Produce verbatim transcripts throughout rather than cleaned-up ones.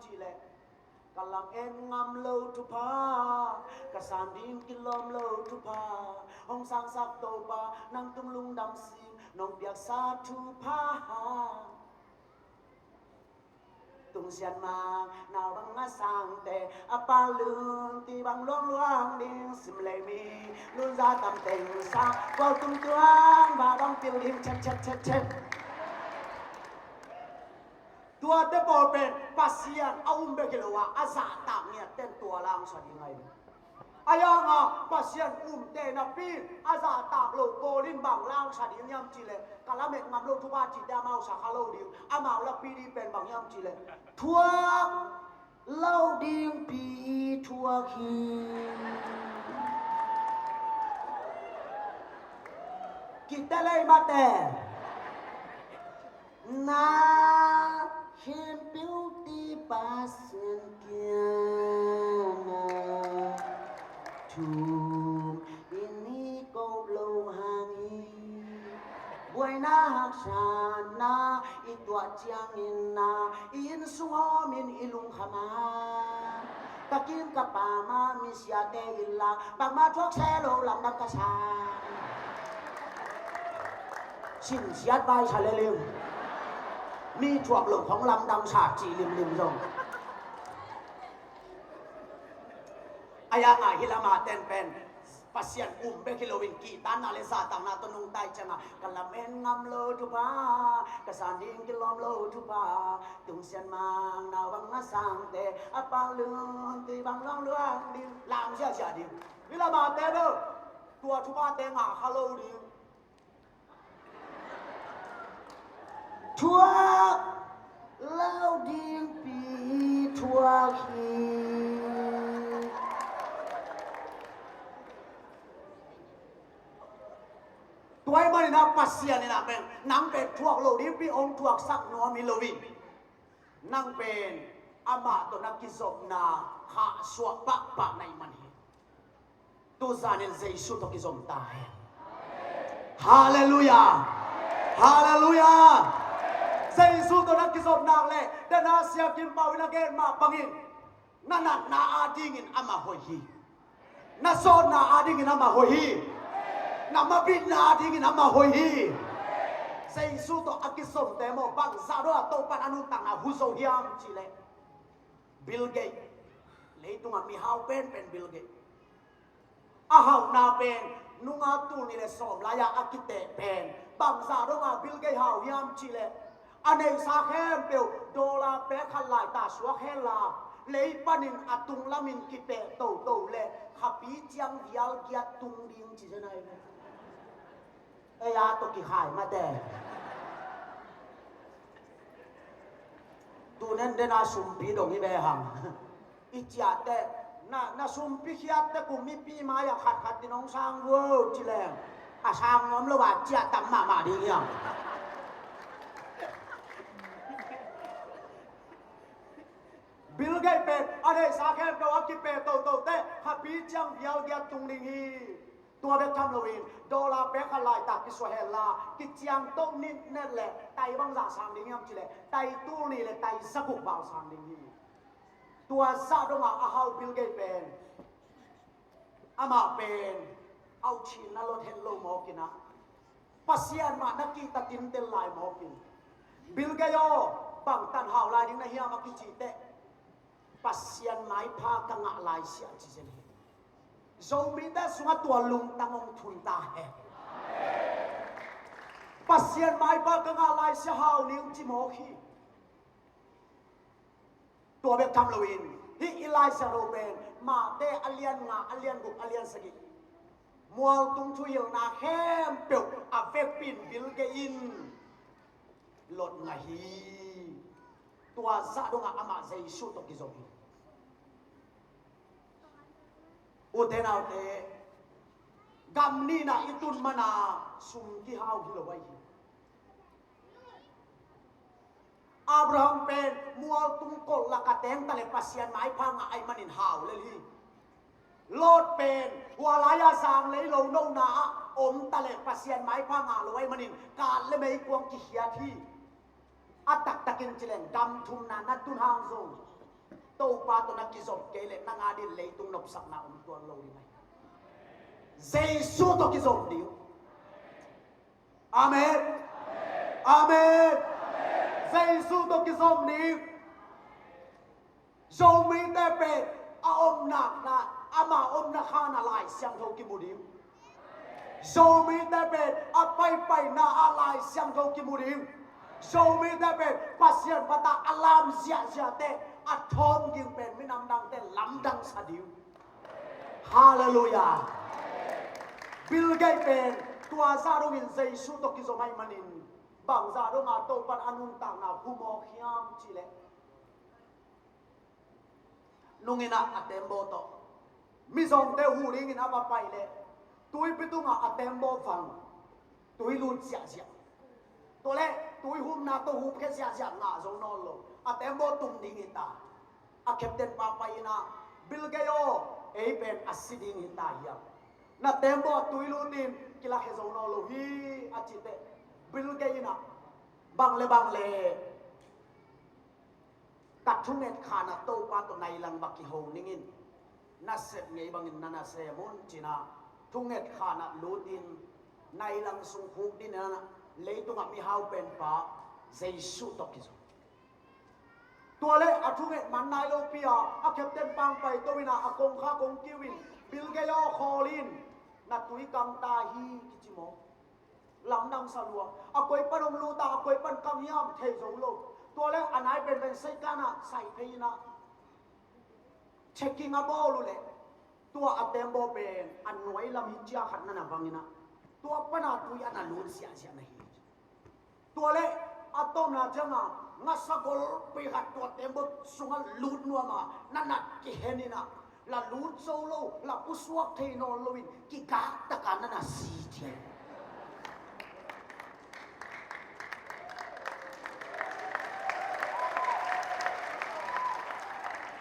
Cih leh ka lam en ngam lo thupha, ka san ding kilawm lo thupha, hong sangsak Topa nang tung lungdam sing, nong piaksa thupha. Tungsian mang nau bang a sangte a pal lun ti bang luangluang ding, sim lei mi lun za tam teng sa, kua tung tuang ba bang pil ding chet chet chet chet. Tuate pawl pen Pasian a um bek hi lo a, a zahtak ngiat ten tua langsa ding ahi. A yanga Pasian umte napi a zahtak lo pawl in bang langsa ding hiam cih leh, ka lamet ngam lo thupha cihte amau sa kha lo ding, amau lakpi ding pen bang hiam cih leh, thuak lo dingpi thuak hi. Kite lei mate. Na khempeuh ti Pasian kiangah thum in i koh loh hang hi. Buaina haksatna i tuah ciangin na i inn sung hawmin i lungkham a, ka kin ka pam a misiate in la bangmah thuak se lo lamdang ka sa. Sinsiat vai sa le lim. Mi thuak lo khong lamdang sa ci limlim zong. A yanga hi lama ten pen Pasian um bek hi loin kihtanna le zahtakna tawh nungta i cianga ka lamen ngam lo thupha, ka san ding kilawm lo thupha, tungsian mang nau bang a sangte a pal lun ti bang luangluang ding, lam ziahziah ding. Hi lamate bel tua thuphate ngah kha lo ding. Thuak lo dingpi thuak hi. Tua ahih manin ah Pasian in ah pen nang pen thuak lo dingpi hong thuaksak nuam hi lo hi. Nang pen amah tawh na kizopna khahsuah pahpah na hih man hi. Tuzanin Jesu tawh kizom ta hen. Halleluiah. Halleluiah. Jesu tawh na kizop nak leh, dena Sia Kim Pau in a gen mah bangin, na natna adingin amah hoih hi. Na sawtna adingin amah hoih hi. Na mabitna adingin amah hoih hi. Jesu tawh a kizomte maw, bangzah dong a Topan a nuntakna hu zo hiam cih leh, Bill Gates. Leitungah mihau penpen Bill Gates. A hauhna pen nunga tul nih le sawm lai-ah a kiteh pen. Bangzah dongah Bill Gates hau hiam cih leh, a neihsa khempeuh dollar pek khat laita suak hen la, lei panin a tunglamin kipeh toto leh khapi ciang vial giat tung ding ci zen ahi ve. Ei a tawh kikhai mate. Tunen dena sumpi dong hi ve hang. I ciah teh, na, na sumpi khiat teh, kum mipi mai-ah khatkhat in hong sang vo ci leng, a sang nuam lo a ciah tam mahmah ding hiam? Bill Gates pen a neihsa khempeuh a kipeh toto teh khapi ciang vial giat tung ding hi. Tua bek tham loin dollar pek khat laita kisuah hen la, kiciang to nitnet leh tai bangzah sang ding hiam cih leh, tai tul nih le tai zaguk val sang ding hi. Tua zah dongah a hau Bill Gates pen, amah pen a uh chin na lot het lo mawk in ah, Pasian mah na kihta tintel lai mawk in, Bill Gates aw, bangtan hau lai ding na hiam a kicih teh, Pasian maipha ka ngah lai sia ci zen hi. Zomite sungah tua lungtang hong thun ta hen. Pasian maipha ka ngah lai sia hau ning ci mawk hi. Tua bek tham loin, hih i Lai Siangtho pen Mate a lian nga, a lian guk, a lian sagih, mualtung thuhilhna khempeuh a vekpi in Bill Gates in lot ngah hi. Tua zah dongah amah Jesu tawh kizom hi. Ute naute, gam nihna i tun mana sum kihau hi lo ahi hi. Abraham pen mualtung kolh lakah teng taleh Pasian maipha ngah ahih manin hau lel hi. Lot pen hua lai-a zanglei lo nona ah om taleh Pasian maipha ngah lo ahih manin kat le meikuang kikhiat hi. A taktakin ci leng gam thumna na tun hang zong Topa tawh na kizom kei leh nang a dingin leitung nopsakna om tuan lo ding ahi. Jesu tawh kizom ding. Amen. Amen. Jesu tawh kizom ding. Zomite pen a omna, ama omna khan a Lai Siangtho kimu ding. Zomite pen a paipaina a Lai Siangtho kimu ding. Zomite pen Pasian pata a lam ziahziahte a thawm ging pen minam dangte lamdang sa ding. Halleluiah. Bill Gates pen tua zah dongin Jesu tawh kizom ahih manin bangzah donga Topan a nuntakna humawk hiam cihleh, nungin ah a tembaw tawh mizawngte huh dingin a va pai leh tuipi tungah a tembaw vang, tui lut ziahziah. Tua leh tui humna tawh hupkhe ziahziah ngah zo nawn lo. A tembaw tum ding hi ta. A captain pa pai-in ah, Bill Gates aw, ei pen a si ding hi ta hiam? Na tembaw a tui lutin kilakhe zo nawn lo hi, a cih teh Bill Gates in ah, bang le bang le ka thunget khan ah Topa tawh nai lang va kiho ning in, na sep ngei bangin na na sem un, ci-in ah thunget khan ah lutin nai lang sung khuk dingin ah leitungah mihau penpa Jesu tawh kizom. Tua leh a thunget man nai lopi a, a captain pa hong paito in ah, a kongkhak hong kiu in, Bill Gates aw, khawl in, na tui kang ta hi, kici maw. Lamdang sa lua. A koi pan hong lut a, a koi pan kang hiam thei zo lo. Tua leh a nai penpen seikan ah sai phei in ah checking a bawl uh leh, tua a tembaw pen a nuai lam hi ciang khat na na vang in ah, tua pan a tui a na lut ziahziah na hi. Tua leh a tawpna ciangah ngasa golpi khat tua tembaw sungah lut nuam a, na na kihen in ah, la lut zo lo, la pusuak thei nawn loin kigak takin na na si thiam.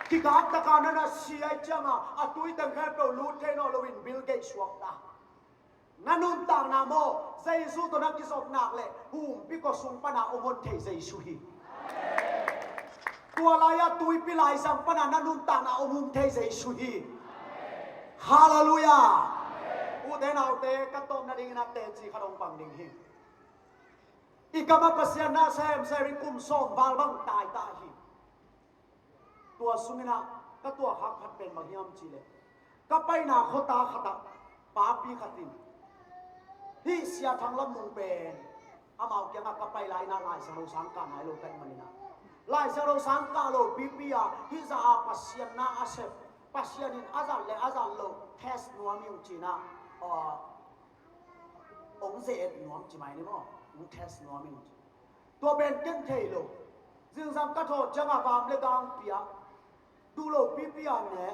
Kigak takin na na si ahih ciangah a tui teng khempeuh lut thei nawn loin Bill Gates suak ta. Na nuntakna maw, Jesu tawh na kizop nak leh humpi kua sung pana om hon thei Jesu hi. Tua lai-a tuipi laizang pana na nuntakna om hon thei Jesu hi. Halleluiah. Ute naute, ka tawpna dingin a teci khat hong pang ding hi. I kam ah Pasian na semsem in kum sawm val bang tai ta hi. Tua sungin ah ka tuahkhak khat pen bang hiam cihleh, ka paina khuata khatah papi khat in, hih Sia Thang Lam Mung pen amau kiangah ka pai lai-in ah Lai Siangtho sang kah nai lo ka hih manin ah, Lai Siangtho sang kah lo pipi a, hih zah a Pasian na a sep, Pasian in a zat le a zat lo test nuam ing, ci-in ah, aw, hong ze-et nuam ci mai ni maw, hong test nuam ing, ci. Tua pen ken thei lo. Zingsang ka thawh ciangah vam le gang pia, duh lo pipi a ne.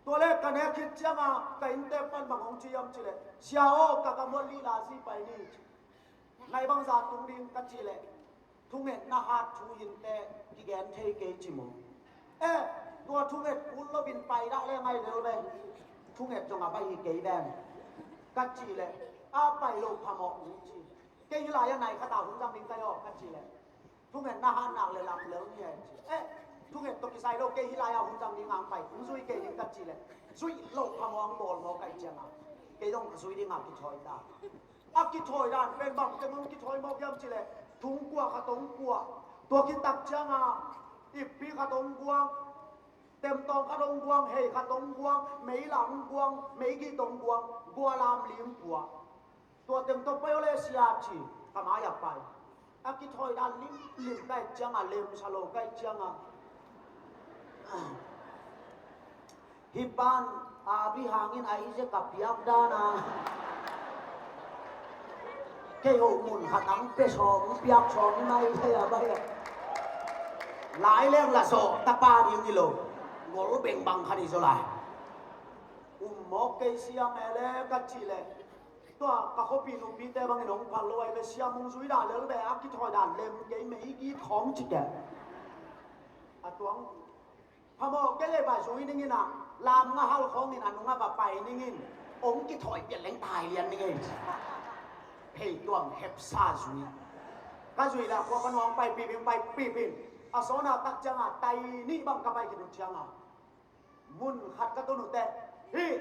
Tua leh ka nek khit ciangah ka innte pan bang hong ci hiam cihleh, Sia aw, ka gam uah lila zi pai ni, ci. Ngai bangzah tung ding, ka cih leh, thungetna hat thu hinteh kigen thei kei, ci maw. Eh, tua thunget kul loin pai dah leh ngai lel ve. Thunget zong a pai hi kei ven, ka cih leh, a pai lo phamawh ni, ci. Kei hih lai-ah nai khat a hun zang ding ka hi aw, ka cih leh, thungetna hat nak leh lam lel ni e, ci. Eh, thunget tawh kisai lo, kei hih lai-ah hun zang ding a hong pai, hong zui kei ding, ka cih leh, zuih loh phamawh hong bawl maw, ka hih ciangah kei zong zui ding a kithawi ta. A kithawi dan pen bang teng hong kithawi mawk hiam cihleh, thung kua khat hong kua. Tua khit tak ciangah ippi khat hong guang, temtawng khat hong guang, hei khat hong guang, meila hong guang, meigit hong guang, gualam li hong kua. Tua teng tawh pai aw le Sia, ci, ka mai-ah pai. A kithawi dan limlim ka hih ciangah, lemsa lo ka hih ciangah, hih pan a bihangin a ize ka piak dan a, kei hoh mun khat ang pia sawm, piak sawm hi mai thei a bai a. Lai leng la sawh tapa ding hi lo. Ngol beng bang khat hi zaw lai. Um mawk kei Sia, mele, ka cih leh, tua ka khuapi nupite bangin hong phal lo ahi ve, Sia, mung zui dah lel ve, a kithawi dan lem kei, meigit khawng ci kei. A tuang phamawh kei leh va zui ning in ah, lam nga hal khawngin a nungah va pai ning in, hong kithawi pian leng tai lian ning ei. Hei tuang hepsa zui. Ka zui le a khua ka nuang paipih in, paipih in. A sawn a tak ciang a tai nih bang ka pai khit uh ciang a, mun khat ka tun uh teh, hih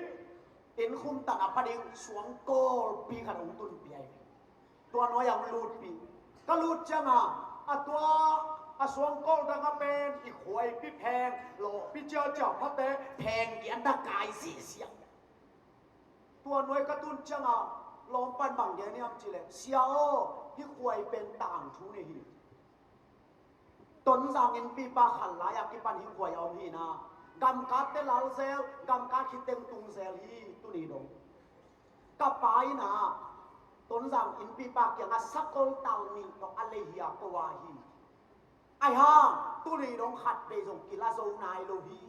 inn khum tan a pha ding suangkawlpi khat hong tunpih hi. Tua nuai ah hong lutpih. Ka lut ciang a, a tua a suangkawl dang a pen i khuaipi pheng, lawhpi ciacia phate pheng kian da kai sihsiah. Tua nuai ka tun ciang a lawm pan bang gen hiam cih leh, "Sia aw, hih khuai pen tangthu nei hi. Tonzang innpipa khan lai a kipan hih khuai a om hi na, gamkatte lal zel, gamkat khit teng tung zel hi, tuni dong." Ka pa in a, Tonzang innpipa kiang a sakol tal nih tawh a lei hi a, ko a hi. Ahi hang tuni dong khat vei zong kila zo nai lo hi.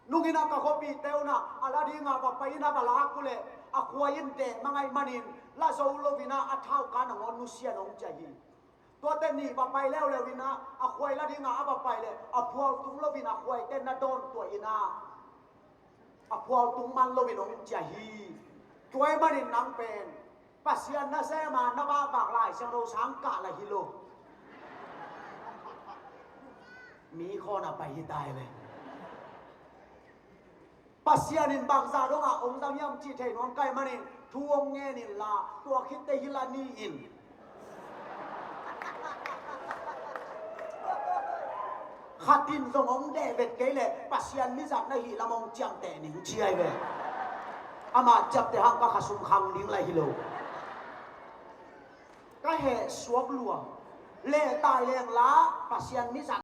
Nung in a ka khuapihte un a, a la ding a va pai in a va lak uh leh, a khuai in deh mang ahih manin la zo lo in a, a thauka nangawn nusia in hong ciah hi. Tuate nih va pai leuleu in a, a khuai la ding a a va pai leh, a phual tung lo in a khuaite na dawn tuah in a, a phual tung man lo in hong ciah hi. Tua ahih manin nang pen Pasian nasem a na vakvak Lai Siangtho sang kah lah hi lo. Mi khawn a pai hi ta hi ve. Pasian in bangzah dong a hong zang hiam cih thei nuam ka hih manin thu hong ngen in la, tua khitte hi la ni in. Khat in zong hong deh vet kei leh Pasian mizat na hih lam hong ciamteh ning ci hi ve. Amah ciamteh hang ka khasum khang ding lah hi lo. Ka heh suak lua. Leh tai leng la Pasian mizat